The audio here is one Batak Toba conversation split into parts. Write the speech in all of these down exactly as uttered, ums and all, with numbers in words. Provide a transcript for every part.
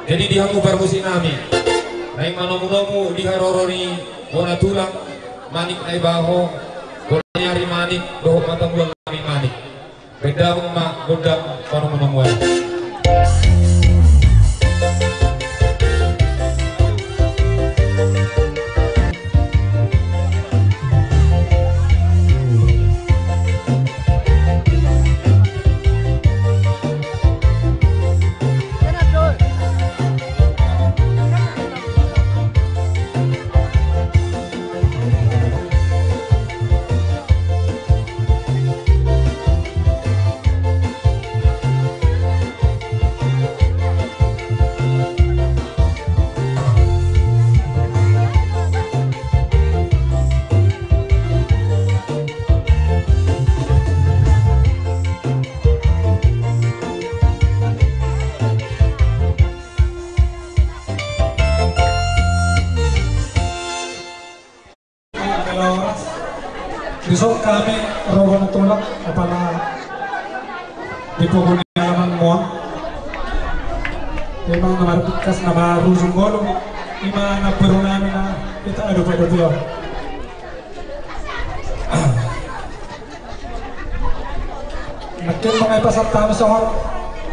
Jadi di hamu parmusik nami, naeng manomu-nomu di haroro ni bona tulang, Manik Naibaho, bona ni ari Manik, dohot mata mual nami Manik. Baen damang ma gondang panomu-nomu ai. Dison hami ro bona tulang, apala di pogu ni alaman mual. Memang na marpingkas na marujung ngolu, ima na perunami na hita adopi-adopi on. Nangkin ma i pasahat hami songon,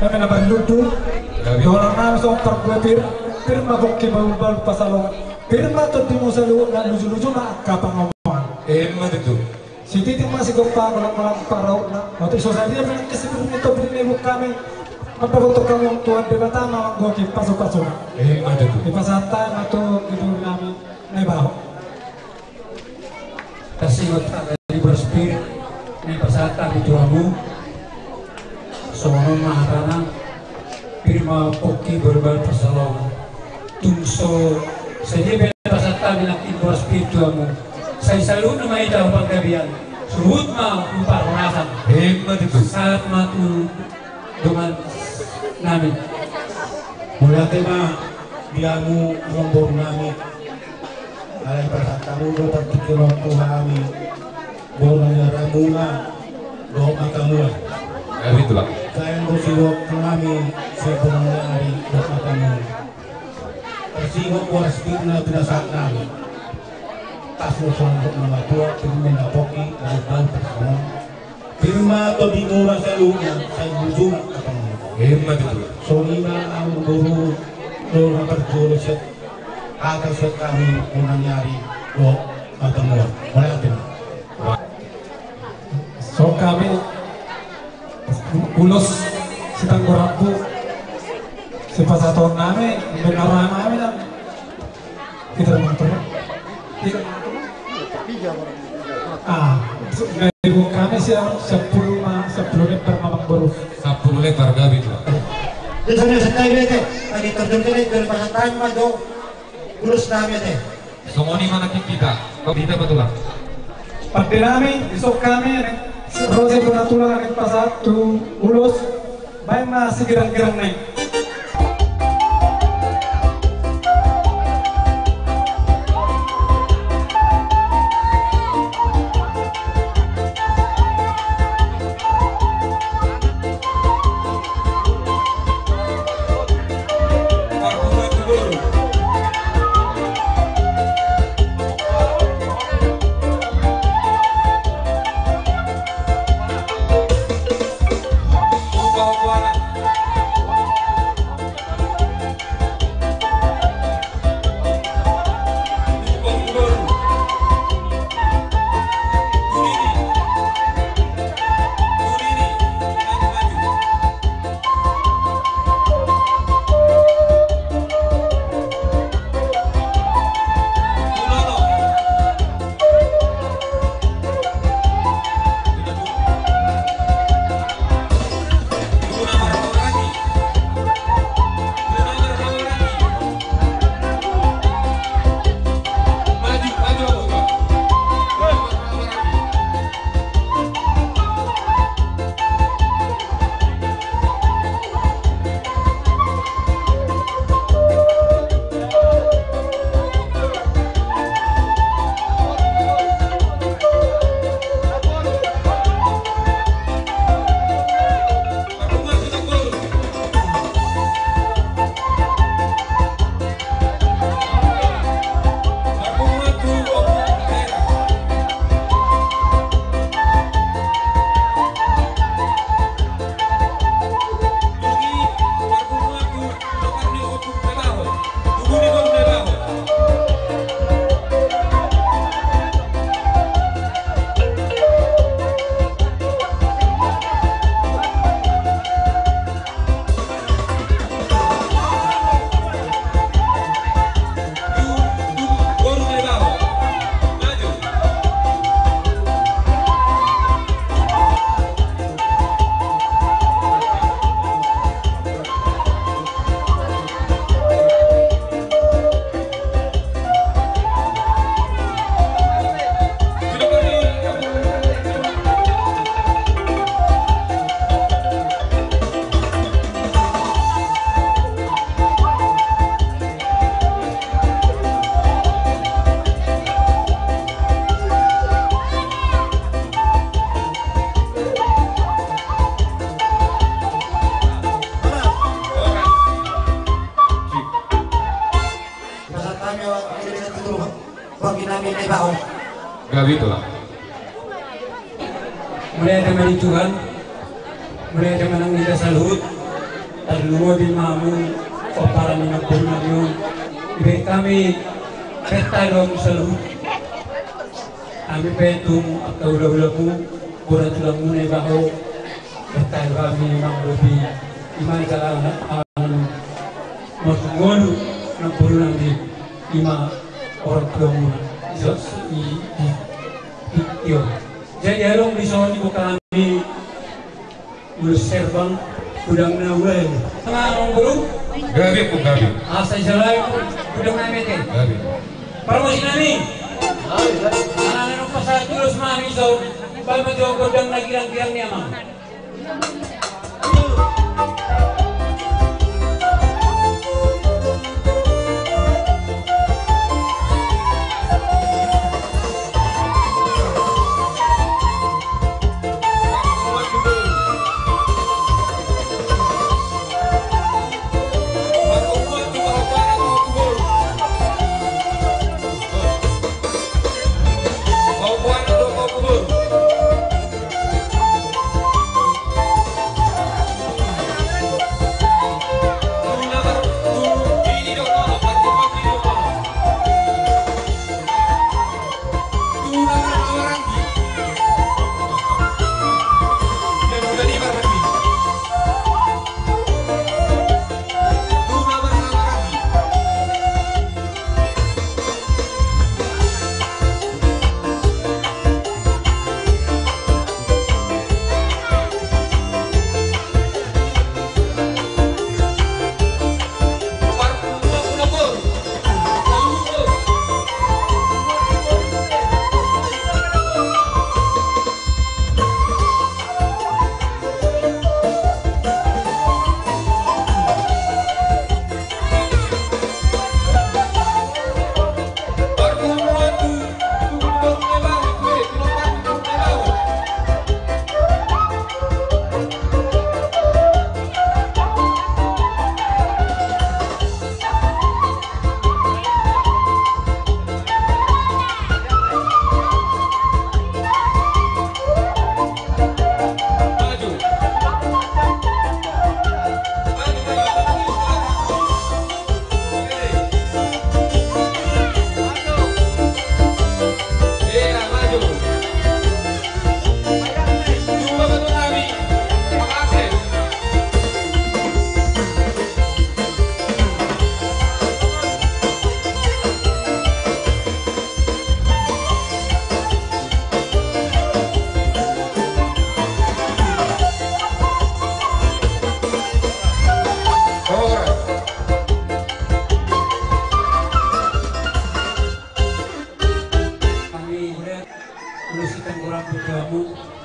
hami na marlundu. Dohonon nami songon pargual pir, pir ma pongki bahulbahul pansalongan. Pir ma tondimu saluhutna, lujuluju ma angka pangomoan. Emma tutu. Sititi ma sigompa, golanggolang pangarahutna. Molo so sadia pe nangkin sipir ni topi ni ibu hami. Mandapothon hamu Tuhan Debata ma manggohi pasupasuna. Emma tutu. Dipasahat ma tu guru nami Naibaho. Tarsingot hata ni boras pir, na pasahat hami tu hamu. Songon on ma hatana, pir ma pongki bahulbahul pansalongan. Tung so sadia pe pasahat hami nangkin boras pir tu hamu, sai saluhutna ma hita hu panggabean, saluhut ma hu parhorasan. Emma tutu. Sahat ma tu dongan nami. Mauliate ma di hamu amangboru nami. Alai pasahat hamu do partingkian on tu hami, bona ni ari Muna dohot mata mual. Gabe tulang. Sai anggo sidohot nami, sai bona ni ari dohot mata mual. Tarsingot boras pir na pinasahat nami. Pas do songon na matua, pir ma na pongki, na baru pas songon. Pir ma tondimu saluhutna, sai lujuluju ma angka pangomoan. Emma tutu. Songon i ma amangboru, dohot na parjolo sian hata sian hami bona ni ari dohot mata mual. Mauliate ma. Songon hami ulos Sitanggur Rambu, sipasahaton nami, benar nami nang. Kita mau turun. Tidak. Ah, so, dari buku kami siap sepuluh ma, sepuluh lembar, amangboru. Sepuluh lembar gabe tulang. Di sana setai bete, lagi terjun kali dari pasahat hami ma do, ulos nami te. Songon i ma nangkin hita, hita ma tulang. Pande nami, dison hami, ro sian bona tulang, pasahat tu ulos. Baen ma sigirang-girang nai. Gabe, Tulang. Mauliate ma di Tuhan, mauliate ma nang di hita saluhut. Tarlumobi ma hamu pomparan ni namboru nami on. Dibahen hami pesta do hamu saluhut. Hami pe tung angka hulahulamu, bona tulangmuna iba ho. Pesta do hami mangulopi, ima jala anak, anak, marhumolu namboru nami, ima orang tuamuna. Iso, i, i, i, iyo. Jadi adong di son dibuka hami ulos herbang, godang na ulaon. Amang boru? Gabe, Ampu, gabe. Asa jala godang na mete. Gabe. Pargonsi nami. Ala na pasahat ulos ma hami son, baen ma jo godang na girang-girang ni amang.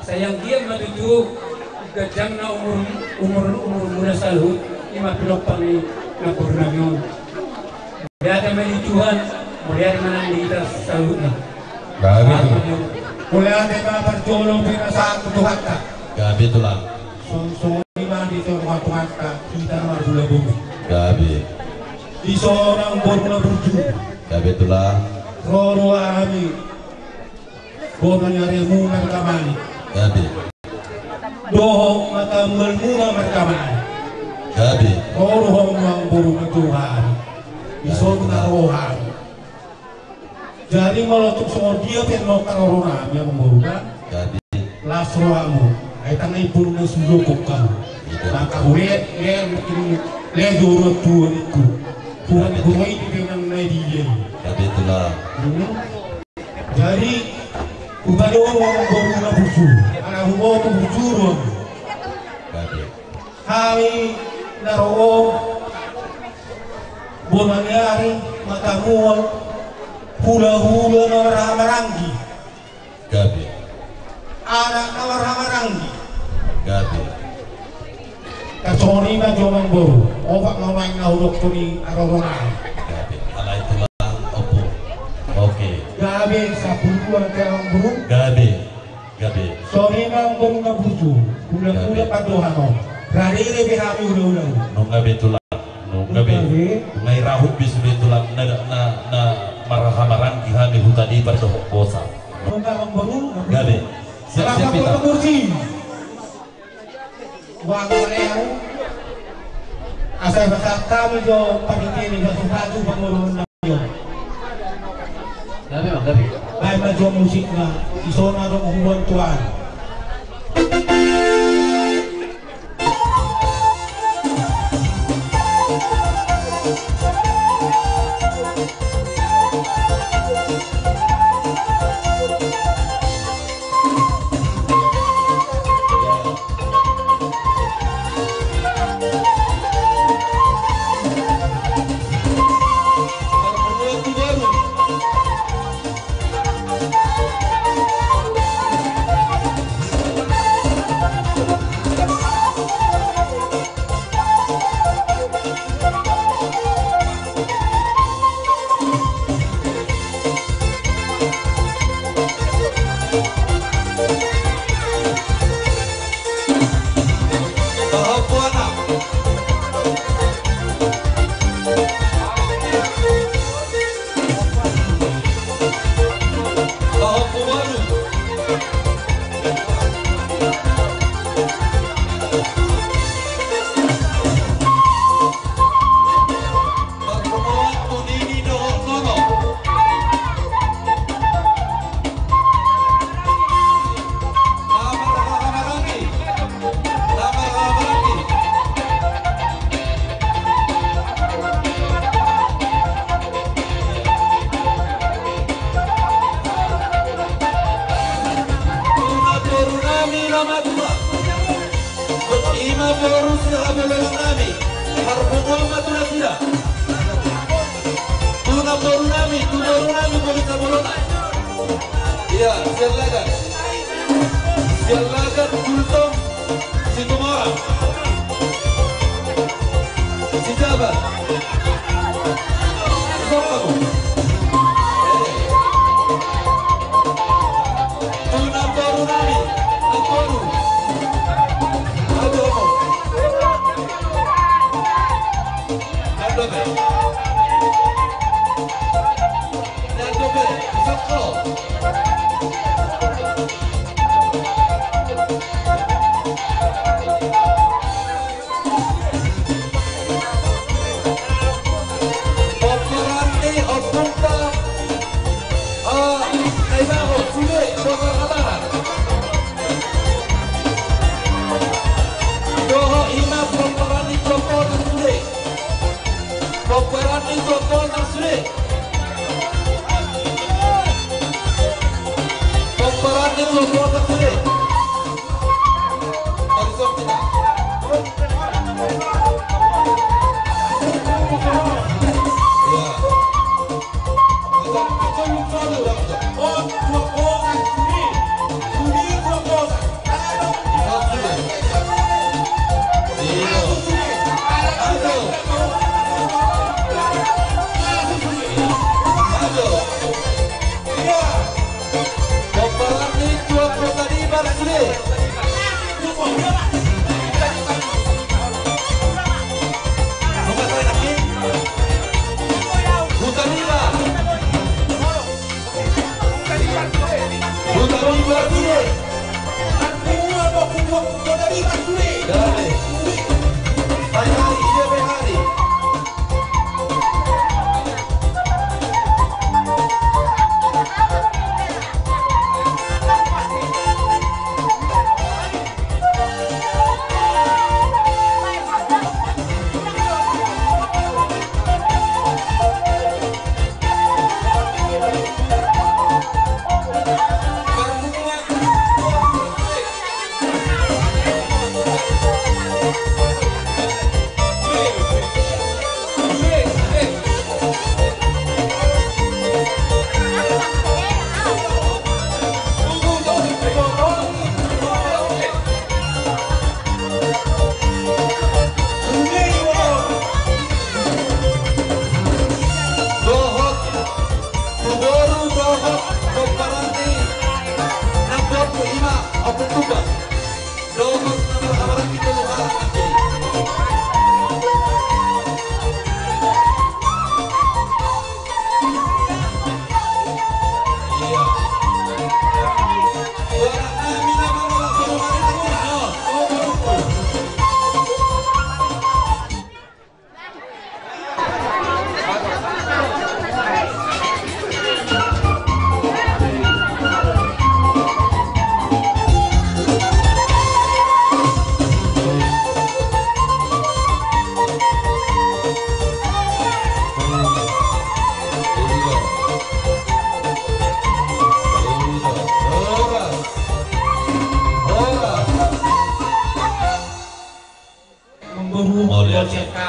Sayang dia ma tutu, ganjang na umur, umur, umur muna saluhut, ima pinompar ni namboru nami on. Mauliate ma di Tuhan, mauliate ma nang di hita saluhutna. Gabe, Tulang. Mauliate ma parjolo pinasahat tu Tuhanta. Gabe, Tulang. Songon i ma di tongatongatta hita na marhulahula. Gabe. Dison amang boru na burju. Gabe, Tulang. Ro do hami. Bona ni arimu marga Malik. Gabe. Dohot ma tambalmuna marga Malik. Gabe. Ro do ho amang boru na tuha. Dison na ro hami. Jadi molo tung songon dia pe nongka ro nami amang boru na. Gabe. Las rohamu. Ai tangan pun na sujokok kamu. Maka huret, ler, mungkin ler jorok Tuhan itu. Tuhan itu ini dengan media. Gabe, Tulang. Hmm. Jadi, hupadomu amang boru na burju. Ala huboto burju do. Gabe. Hami na ro on, bona ni ari, matamuan, hulahula na marhahamaranggi. Gabe. Anak na marhahamaranggi. Gabe. Tarsongon i ma jo amang boru, opat ma naeng na hudok tu ni aroronai. Gabe. Alai Tulang, opo. Oke. Gabe, sampulu dua na amang boru. Gabe. Gabe. Songon i ma amang boru na burju, hulahula pandohan on. Rade be hami hulahula. Nunga be, Tulang. Nunga be. Nunga be. Nunga irahut be sude, Tulang, na, na, na marhahamaranggi hami. Tadi berdohok bosa. Gabe. Siap, siap, Peter. Uang meleang. Asa basar kami jo panitia ni satu-satu pangurungan na jo. Gabe, Bang, gabe. Baen ma jo musikna, isona do hubungan tuan. Tuna boru nami na matua. Ima boru sihabolongan nami. Parpunguan ma tu nasida. Tuna boru nami, tu boru nami boru Sabolona. Ia, Siallagan. Siallagan, Gultom, Situmorang. Sijabat. Sokkamu. Tuna boru nami, na boru. Aduh. Aduh. Pomparan ni ompungta, ah, Naibaho, sude, Pomparan Barat. Dohot ima pomparan ni Pomparan sude. Pomparan ni Pomparan sude.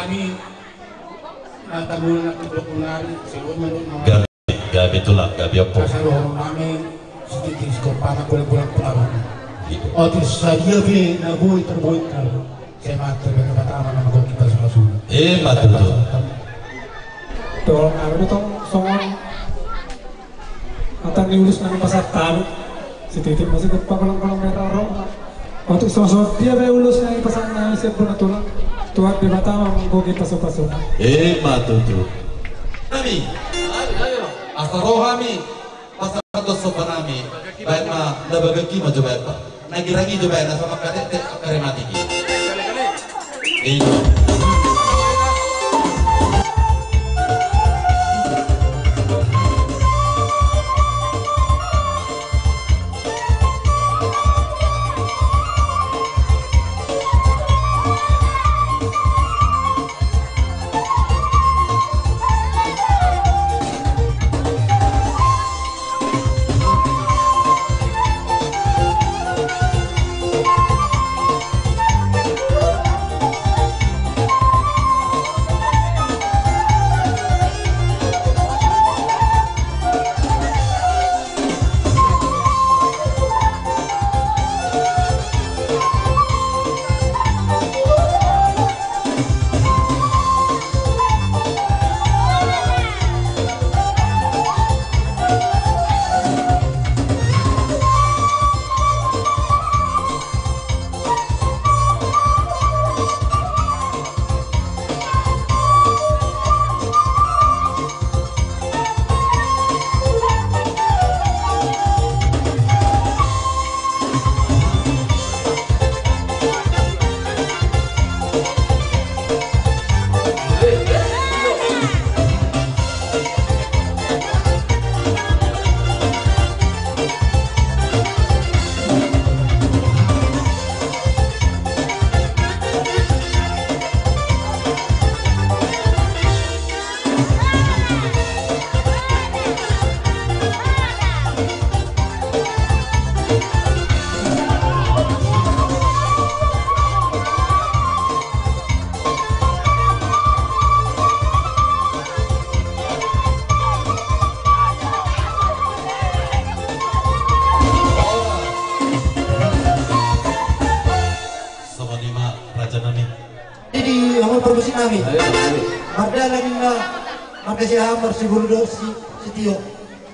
Kami na tamu na kedok nari sebut menurut nama. Gabe, gabe tulang, gabe opo. Asa roha nami sedikit sekompana kulit-kulit pengaruh. Gitu. Otis sadia be na boi terboikkan. Saya matur dengan pertama nama gok kita sama sudah. Eh, matur tu. Tol karu tong songon. Ata ni ulos nami pasar talu. Sititi masih gempa kolong-kolong merah rong. Otik sosot dia be ulos nami pasar nami siap bona tulang. Tuhan Debata manggogi pasu-pasu. Eh, matur tu. Nami. Asa roha mi. Pasar dos sopa nami. Baik ma, na bagaki ma jo baik ma. Na girang i jo baen na sama kadek dek kare mati ki. Iyo. Songon i ma raja nami. Jadi, hamu parmusik nami. Ayo, ayo. Mardalan ninna, marga Siahaan, marsiburu dohot si, sitio.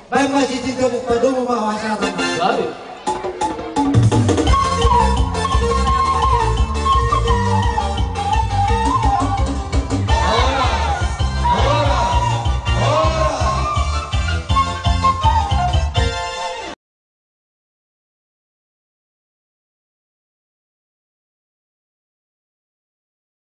Baen ma sitio, padomu ma hasahatan. Baik.